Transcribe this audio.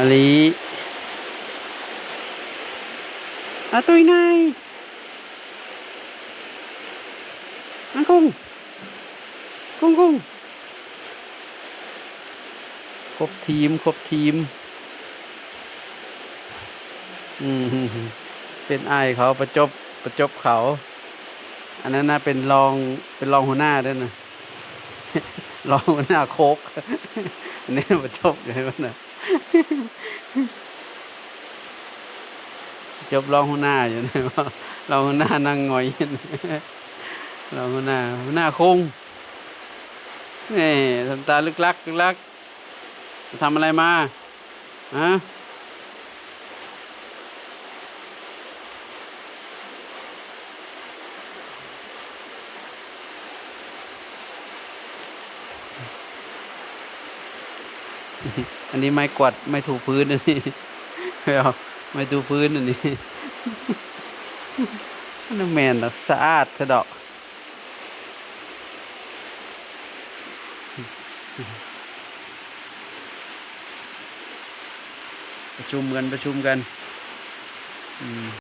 ມະລີ ອາ ຕຸ້ຍນາຍ ອາ ກຸ້ງ ກຸ້ງ ກຸ້ງ ຄົບທີມ ຄົບທີມ ອືມ ເປັນອ້າຍເຂົາປະຈົບ ປະຈົບເຂົາ ອັນນັ້ນນະ ເປັນລອງ ເປັນລອງຫົວໜ້າເດີ້ນະ ລອງຫົວໜ້າໂຄກ ອັນນີ້ປະຈົບຢູ່ໃຫ້ມັນນະ ຈົບລອງຫົວໜ້າຢູ່ນະ ລອງຫົວໜ້ານັ່ງຫງອຍຢູ່ນະ ລອງຫົວໜ້າ ຫົວໜ້າຄົງ ນີ້ ທຳຕາລຶກລັກ ລຶກລັກ ໄປທຳອະໄລມາ? ຮະ? ອັນນີ້ໄມ້ກວາດ ໄມ້ຖູພື້ນ ອັນນີ້ ໄມ້ຖູພື້ນ ອັນນີ້ ມັນແມ່ນດອກ ສະອາດແທ້ດອກ. ປະຊຸມກັນ ປະຊຸມກັນ ອືມ.